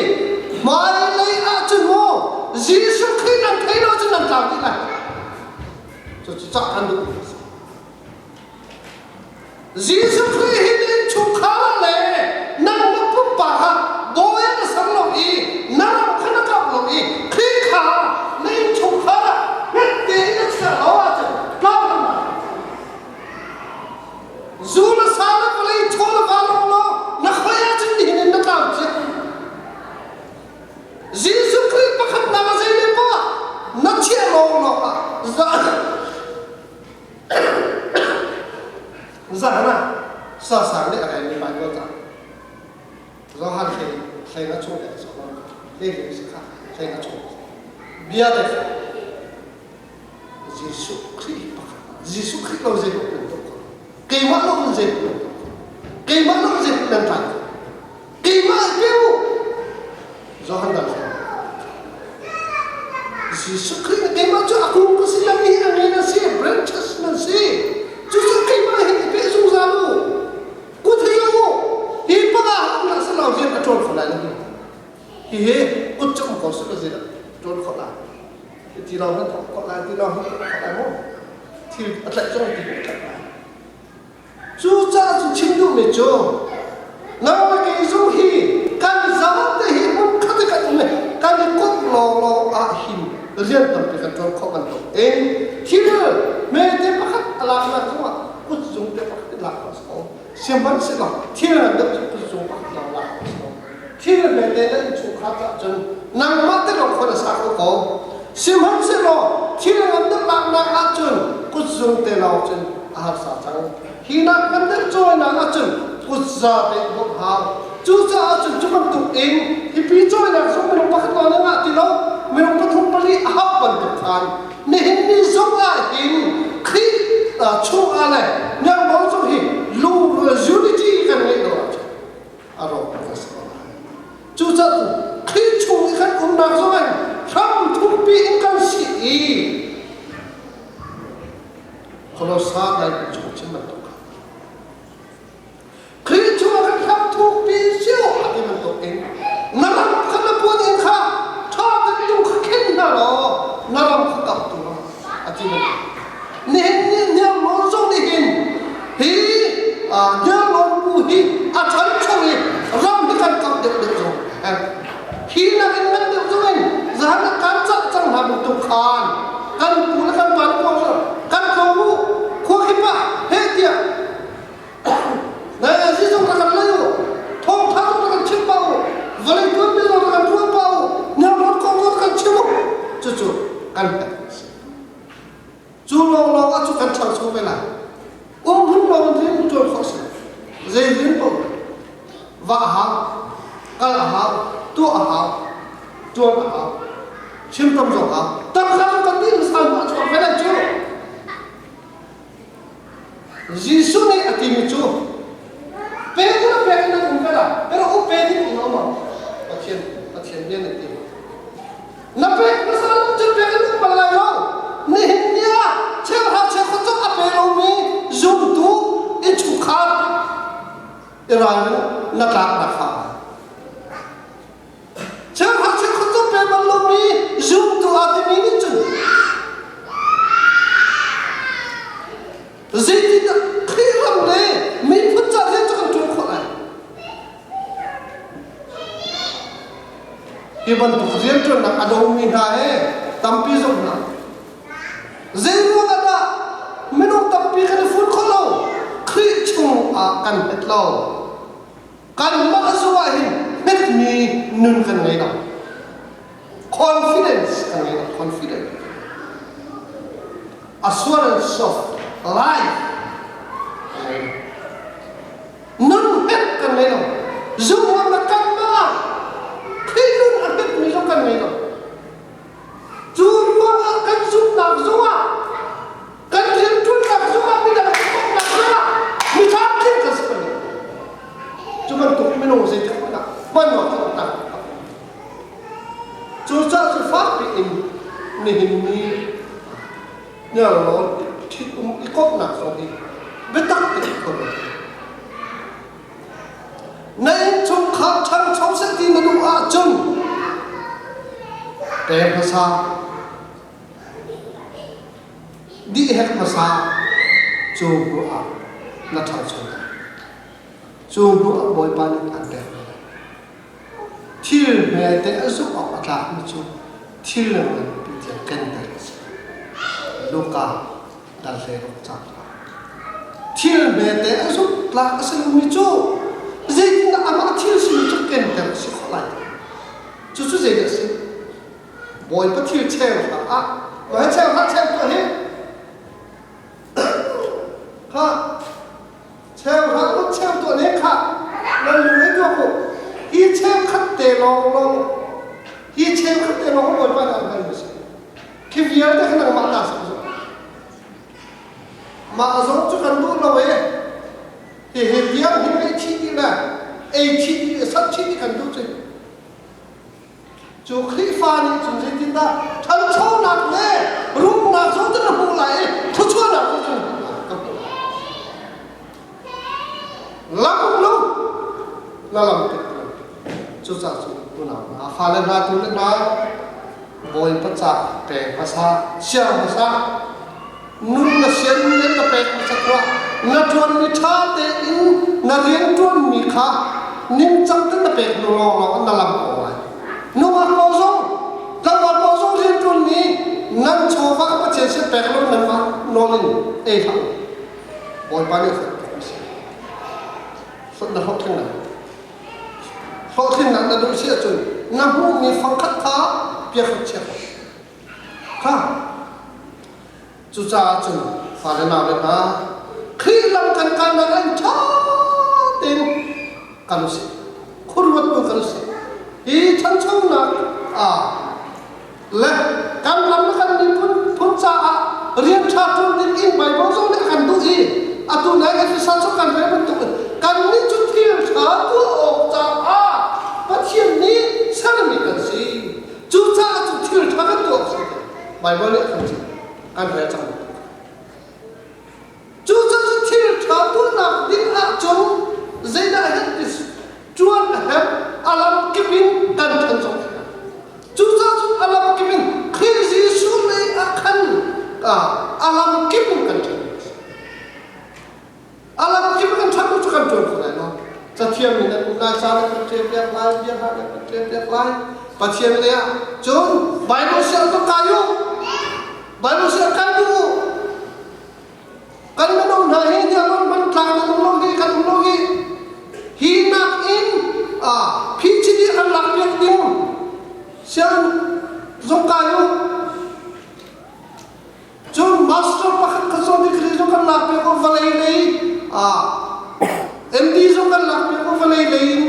S1: hmailei ahcun maw Jesuh Khrih nan theih lo cun nan tlau dih lai. Cucu cah kan duhmi a si. Jesuh Khrih hi na innchungkhar ah le nangmah pumpak ah bawi ah na ser lo i na ram kha na kap lo i Khrih kha na innchungkhar ah hnget tein na chiah lo ahcun tlau hram lai. Zu na sa na vawlei chaw na va lawng law na khoi ahcun nihin in na tlau cia. Jesuh Khrih pakhatnak a zei le pa na chiah lawng lawng ah zan ah sasang nih a relmi Baibal ca Johan hlei hlei na chung le hlei hlei si kha hlei na chung bia te Jesuh Khrih pakhat Jesuh Khrih lo zei nan tuah kho keimah lo in zei nan tuah kho keimah lo zei nan tlai kho keimah pe u Johan dang Jesuh Khrih na keimah cu a kung ka si nan nih a nge na si branches nan si cucu keimah hin i pe zungzal u kut hi lo u hi panga hak na si lo rian a ṭuan kho lai lo hihi kut cu um ko si lo zei dah ṭuan kho lai Ti lawng nan thawk khawh lai, ti lawng nan thawk khawh lai maw? Thil a tlaih zong ti a tlaih lai. Cucaah cu chim duhmi cu nang le kei zong hi kan zate hi hmun khat i kan um i kan i komh lawnglawng ah hin rian tampi kan ṭuan khawh bantuk in thil hmete pakhat a laknak zongah kutzung te pakhat in lak khawh a si ko. Sihmanhsehlaw thil ngan deuh cu kutzung pakhat lawng lak khawh a si ko. Thil hmete na innchungkhar caah cun nangmah te lawng khua na sa kho ko. Sihmanhsehlaw thil ngan deuh laknak ahcun kutzung te lawng cun a harsa cang. Hi nak ngan deuh cawinak ahcun kutza te bawmh hau. Cucaah cun cu bantuk in hipi cawinak zong minung pakhat lawng na ngah ti lo, minung pathum pali a hauh bantuk khan nihin ni zong ah hin Khrih chungah le Myanmar zong hi lung unity kan ngeih lo ahcun a rawk a si ko lai. Cucaah Khrih chung i kan umnak zong in hram thumpi in kan si i Kolosa dal chung chim bantuk kha Khrih chung ah kan hram thukpi in si awk a ti bantuk in na ram kha na puan in kha ṭha tein tung kha khen hna law na ram kha kap tu a ti bantuk nihin ni niamlawn zong nih hin hi niamlawn bu hi a ṭhancho i ram hi kan kap deuh deuh zong hi nak in ngan deuh zong in zahan ah kan cah cang hna bantuk khan kan pu le kan pa le pawl kan ko u khua kip ah he tiah na zizong rak kan lei u thawngṭha zong rak kan chim pa u vawlei tuanbia zong rak kan ruah pa u niamlawn kong zong rak kan chim u cucu kan herh Cu lawnglawng ah cu kan ṭhangcho ve lai. Um hmun lawng in rian ṭuan khawh si. Zei rian paoh va a hau, kal a hau, tuah a hau, ṭuan a hau, chim tam zong hau. Tangka cu kan nih san a chuak ve lai cu. Jesuh nih a timi cu pe in a pek in nan um ve lai, pero u pe ding in um Pathian Pathian bia nih ti. Na pek hmasa lo cun pek in um bal lai lo. Nihin ni ah cheuhra cheukhat zong a pe lomi zumtu innchungkhar i ralring na tlaknak fa. Cheuhra cheukhat zong pe bal lomi zumtu aa timi nih cun zeitindah Khrih ram le miphun ca rian cu kan ṭuan khawh lai? Hi bantuk rianṭuannak a domi hna he tampi zong hna. Zeiruang ah dah minung tampi kan i fun khawh lo? Khrih chung ah kan hmet lo. Kanmah zong ah hin hmetmi nun kan ngei lo. Confidence kan ngei lo. Confidence. Assurance of life kan ngei lo. Nun hnget kan ngei lo. Zumhnak kanmah ah Khrih nun a hngetmi zong kan ngei lo. Cu ruangah kan zumhnak Hniarlawn ṭhitum i komhnak zong hi biatak tein khuaruat. Na innchungkhar ṭhangcho seh ti na duh ahcun pe hmasa, dih hek hmasa, cu hnu ah na ṭhangcho lai. Cu hnu ah Bawipa nih an pek lai. Thil hmete a zumh awk a tlakmi cu thil nganpi tiang kenter a si. Luka dal 16 caang Thil hmete a zumh tlak a si lomi cu zeitindah amah thil simi cu kenter a si khawh lai? Cucu zeidah a si? Bawipa thil cheu hlah ah, mah cheu hlah cheu tuah hi. Kha Cheu hlah u, cheu tuah ne khah, nan lung he tuak u. Hi cheukhat te lawnglawng, hi cheukhat te lawng Bawipa nih an hmanmi a si. Khi vialte kha nangmah ta si zung. Mah zong cu kan duh lo e. Hihi tiang hi ei chih dih le ei chih dih le sat chih dih kan duh cu. Cu Khrihfa nih cun zeitindah ṭhanchonak le rumnak zong cu na hmuh lai i thluachuahnak zong cu na hmuh lai. Lam lo na lam tek lo. Cucaah cun unau hna, fale hna tu le hna Bawipa ca pek hmasa, siang hmasa, nun na sian le na pek hmasa tuah na ṭuanmi ṭha tein na rian ṭuanmi kha ningcang tein na pek hnu lawnglawng na lam ko lai. Nungak pawl zong, tlangval pawl zong rian ṭuanmi nan chawva Pathian sin pek lo nanmah nawl in ei hlah u. Bawipa nih a si. Na hlawhtling lai. Hlawhtlinnak na duh si ahcun na hmuhmi fangkhat kha piakhat chia ko. Kha cucaah cun fale naule hna Khrih lam kan kalnak ah ṭha tein kal usih. Khuaruat bu kal usih. Hi ṭhanchonak ah le kan ram le kan miphun phun caah rian ṭha ṭuan ding in Baibal zong nih a kan duh i atu nai Efesa cu kan rel bantuk in kannih cu thil ṭha tuah awk caah Pathian nih sermi kan si. Cucaah cu thil ṭha kan tuah awk si. Baibal nih a kan chimh. Kan rel cang. Cucaah thil ṭha tuahnak ding ahcun zeidah a herh ti ṭuan a herh a lamkip in kan ṭhan zong a herh. Cucaah cun a lamkip in Khrih Jesuh lei ah khan a lamkip in kan ṭhan. A lamkip in kan ṭhan cu kan ṭuan kho lai lo. Cathiam in nan um lai, ca nan kan ṭial piak lai, bia hna nan kan ṭial piak lai. Pathian lei ah cun Bible siang cu kai u. Bible siang kai duh u. Kan minung hna hi hniarlawn hman tlang nan um lo hi kan um lo hi. Hi nakin PhD kan lak piak ding siang zung kai u. Cun master pakhat kha zong degree zong kan lak piak u vawlei lei MD zong kan lak piak u vawlei lei in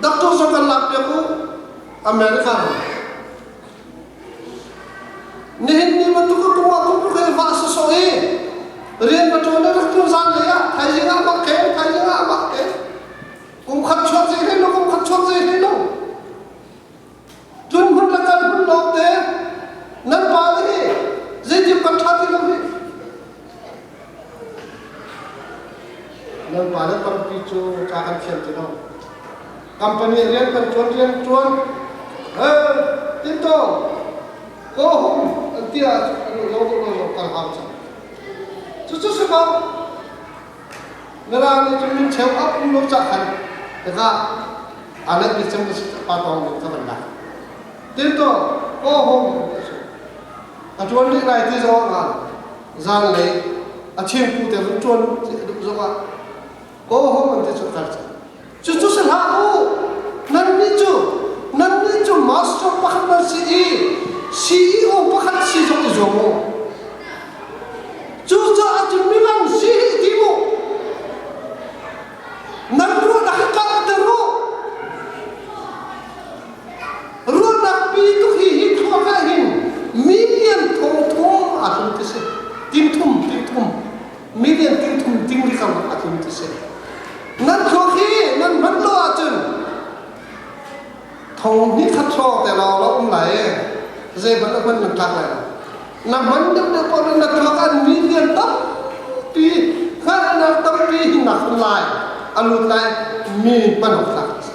S1: doctor zong kan lak piak u America ram. Nihin ni bantuk a kum ah kum ruk he vah sawsawh i rian va ṭuan rak ṭuan zan lei ah thaizing ah mah ke thaizing ah mah ke kum khat chuak zei hlei lo kum khat chuak zei hlei lo tlun hmun le kal hmun lawng te nan pa le hi zeitin kan ṭha ti lo hi nan pa le tampi cu ca kan thiam ti lo Company rian kan ṭuan rian ṭuan tinto go home an ti ah an lo lo lo kal hau cang. Cucu si ko Mirang nih cun min cheu up um lo cah khan tikah alet mi cem si pa tawng nih ka van lak. Tinto go home a ṭuan rih lai ti zong ah zan lei a chimpu te vun ṭuan duh zong ah go home an ti cu kal cang. Cucu si hlah u! Nannih cu nannih cu master pakhat nan si i CEO pakhat si zong i zuam u. Cucaah cun mingan si hi i tim u. Nan ruahnak hi karhter u. Ruahnak pi tuk hi hi thluak ah hin million thong thum aa tlum ti si. Ting thum, ting thum. Million ting thum ting ri kam aa tlum ti si. Nan thluak hi nan hman lo ahcun thong hnih khat hrawng te lawng lo um lai i zeihmanh a hman nan tlak lai lo. Na man deuhdeuh paoh in na tuak an million tampi hngalhnak tampi hinnak hun lai a lut lai mi hman awk tlak a si.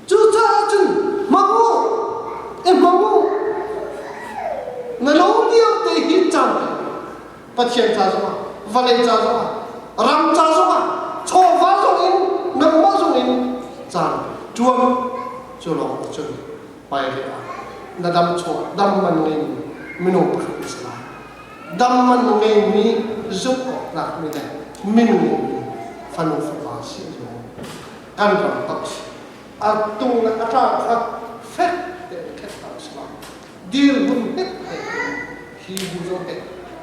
S1: Cucaah cun hmang u, i hmang u. Na lo lio te hi caan pe. Pathian ca zongah, vawlei ca zongah, ram ca zongah, chawva zong in, nangmah zong in caan ṭuan cu lawng cun hmailei ah na dam chung dam man ngeimi minung pakhat na si lai. Dam man ngeimi zumh awk tlakmi le min ngeimi fanu fapa si zong kan ram tak si. A tung le a ṭang kha fek tein khet hna usih law dirhmun hmet tein hi bu zong he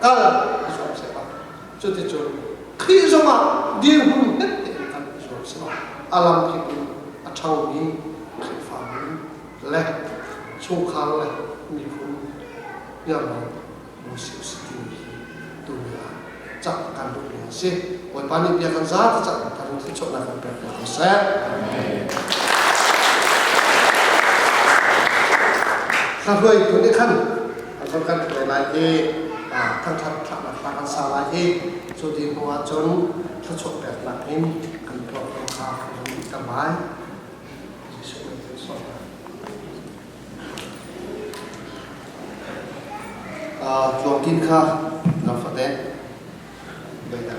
S1: kal i zuam seh law cuticun Khrih zongah dirhmun hmet tein kal i zuam seh law a lamkip in a ṭhangmi Khrihfabu le chungkhar le miphun hniarlawn bu si usih timi hi tuni ah cah kan duhmi a si. Bawipa nih bia kan za ti cah kan thluachuahnak kan pek ko seh. Hla hruaitu nih khan an von kan hruai lai i thangṭhat thlahnak hla kan sa lai i cu ti hnu ah cun thluachuah peknak in kan program kha kan von dihter lai. Jesuh nih kan sawm hna.
S2: Tluangtin kha na fate Baitak.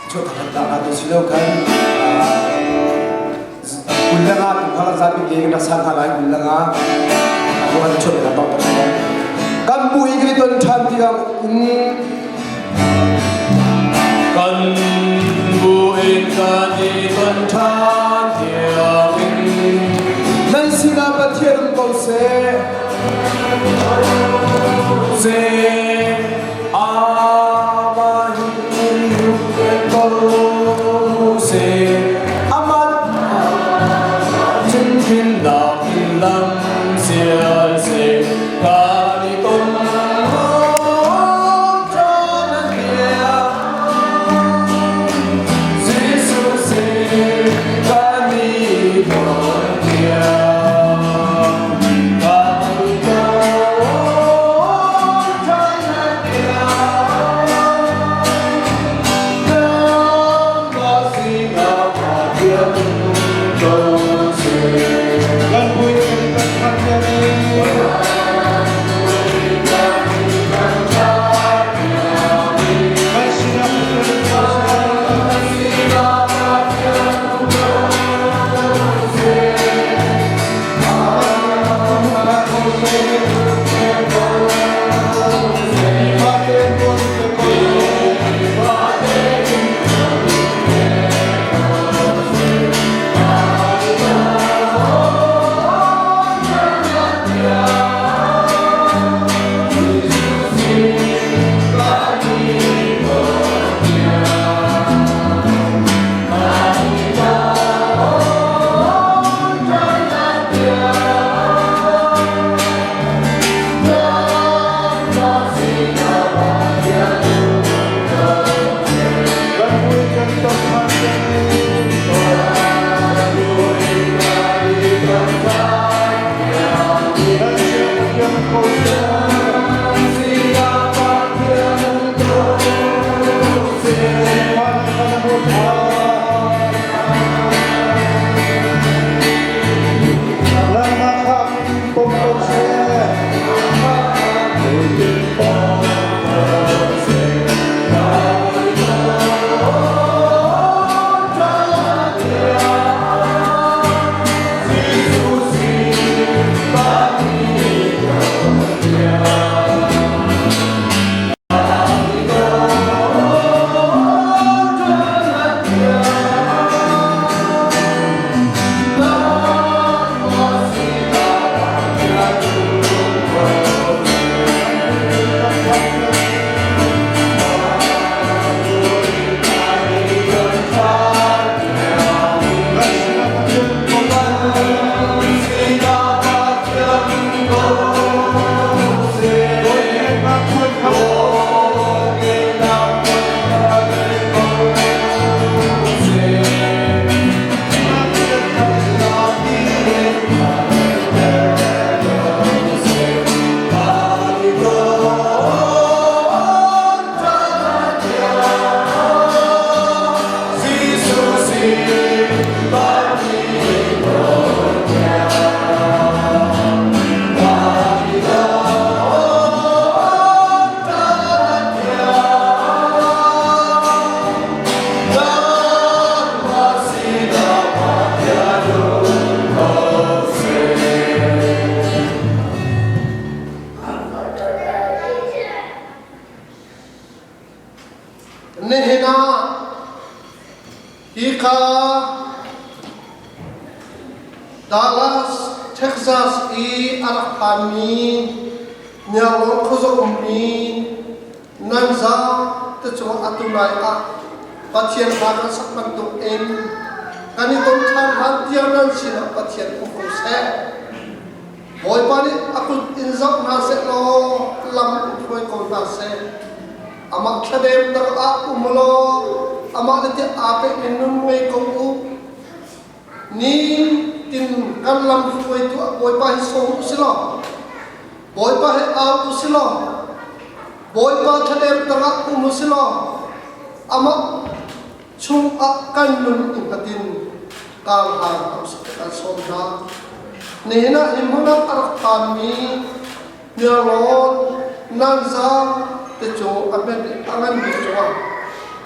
S3: Chuah tu si lo khan 25 kum kha zapi te kan rak sang hna lai 25 ruan chuah na tong tak kan bu i kan ton than tiang in
S4: kan bu in kan i ton than tiang in
S3: nan sinah Pathian um ko seh
S4: seh Amah hi ko seh amat chimthinnak in lam sial seh kan i ton Jesuh sin kan i ton tiang kan i ton tiang.
S1: Dallas, Texas i a rak phanmi Hniarlawn khuaza ummi nan zaate cungah atu lai ah Pathian hla kan sak bantuk in kan i ton ṭhan hlan tiang nan sinah Pathian um ko seh. Bawipa nih a kut in zoh hna seh law lam in hruai ko hna seh. Amah thladem tangah um law amah le tiah aa pehmi nun ngei ko u. Nitin kan lam hruaitu ah Bawipa hi sawm u si law Bawipa he au u si law Bawipa thladem tangah um u si law amah chungah kan nun in fatin kar hlan hna usih kan sawm hna. Nihin ah hi hmun ah a rak phanmi Hniarlawn Nanza te cu a hmet a nganmi cungah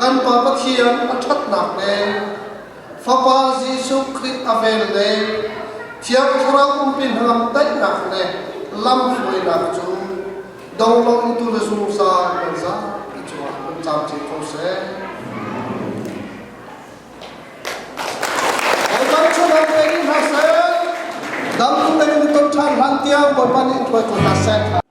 S1: kan Pa Pathian a ṭhatnak le Fapa Jesuh Khrih a vel le Thiang Thlarau umpi hnangam daihnak le lamhruainak cu donglo in tu le zungzal nan zapi cungah kan caamcin ko seh. Bawipa chungah pe ding hna seh. Dam tein ton ṭhan hlan tiang Bawipa nih in hruai ko hna seh.